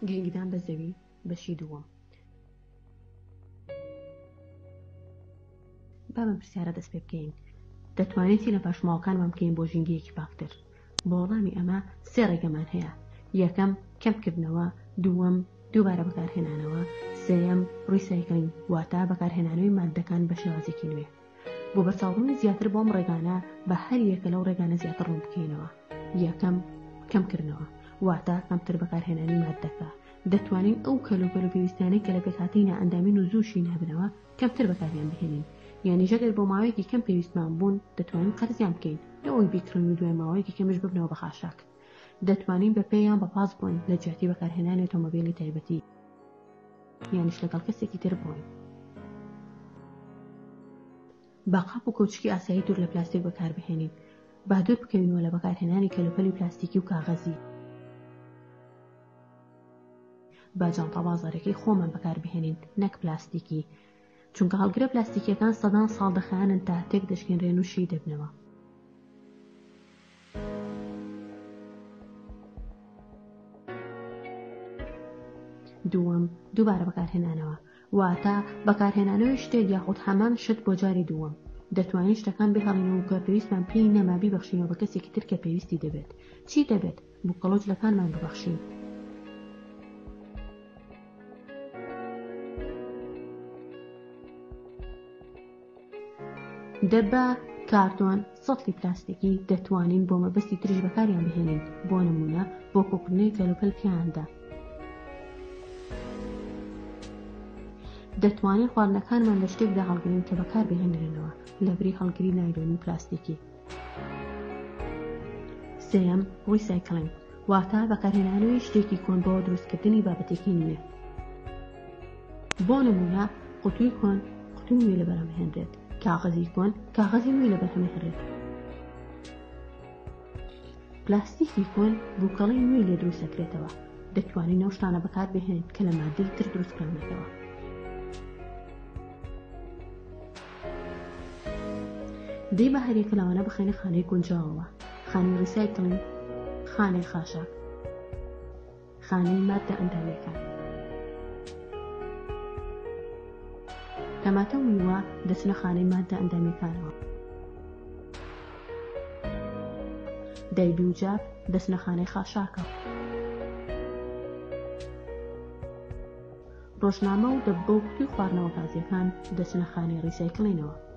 گرنگیدان بە زەوی بەشی دووەم. با بەم پرسیارە دەست پێ بکەین دەتوانین چی لە پاشماوەکانمان بکەین بۆ ژینگەیەکی پاکتر؟ بۆ وەڵامی ئەمە سێ ڕێگەمان هەیە یەکەم کەمکردنەوە دووەم دووبارە بەکارهێنانەوە سێیەم recycling واتە بەکارهێنانەوەی ماددەکان بە شێوازێکی نوێ بۆ بەرچاوڕوونی زیاتر بۆ ئەم ڕێگانە بە هەر یەکە لەو ڕێگانە زیاتر ڕوون بکەینەوە. یەکەم، کەمکردنەوە، واتە کەمتر بەکارهێنانی ماددەکە. دەتوانین ئەو کەلوپەل و پێویستیانەی کە لە پێکهاتەی نائەندامین و زوو شین ئەبنەوە کەمتر بەکاریان بهێنین. یانیش ئەگەر بۆ ماوەیەکی کەم پێویستمان بوون دەتوانین قەرزیان بکەین نەوەک بیکڕین و دوای ماوەیەکی کەمیش ببنەوە بە خاشاک. دەتوانین بە پێ یان بە پاس بڕۆین لە جیاتی بەکارهێنانی ئۆتۆمۆبیلی تایبەتی. یانیش لەگەڵ کەسێکی تر بڕۆین. با قاپ و کەوچکی ئاسایی دوور لە پلاستیک بەکاربهێنین. با دوور بکەوینەوە لە بەکارهێنانی کەلوپەلی پلاستیکی و کاغەزی. با جانتا بازاریەکەی خۆمان بەکاربهێنین نەک پلاستیکی. چونکە هەڵگرە پلاستیکیەکان سەدان ساڵ دەخایەنن تا تێکدەشکێنرێن و شی دەبنەوە. دووەم، دووبارە بەکارهێنانەوە، واتە بەکارهێنانەوەی شتێک یاخود هەمان شت بۆ جاری دووەم. دەتوانین شتەکان بهێڵینەوە و کە پێویستمان پێی نەما بیبەخشینەوە بە کەسێکی تر کە پێویستی دەبێت. چی دەبێت؟ بوکەڵە و جلەکانمان ببەخشین. دەبە، کارتۆن، سەتڵی پلاستیکی دەتوانین بۆ مەبەستی تریش بەکاریان بهێنین، بۆ نموونە بۆ کۆکردنەوەی کەلوپەل تیایاندا. دەتوانین خواردنەکانمان لە شتێکدا هەڵگرین کە بەکاربهێنرێنەوە لەبری هەڵگری نایلۆنی و پلاستیکی. سێیەم، recycling، واتە بەکارهێنانەوەی شتێکی کۆن بۆ دروستکردنی بابەتێکی نوێ. بۆ نموونە قوتووی کۆن قوتووی نوێ لەبەرهەمهێنرێت، کاغەزی کۆن کاغەزی نوێ لەبەرهەمهێنرێت. پلاستیکی کۆن بووکەڵەی نوێی لێ دروست دەکرێتەوە. دەتوانین ئەو شتانە بەکاربهێنین کە لە ماددەی تر دروستکراونەتەوە. دەی با هەریەکە لەوانە بخەینە خانەی گونجاوەوە، خانەی recycling، خانەی خاشاک، خانەی ماددە ئەندامیەکان. تەماتە و میوە دەچنە خانەی ماددە ئەندامیەکانەوە. دایبی و جاف دەچنە خانەی خاشاکەوە. ڕۆژنامە و دەببە و قوتوی خواردنەوە گازیەکان دەچنە خانەی ڕیسایکلینەوە.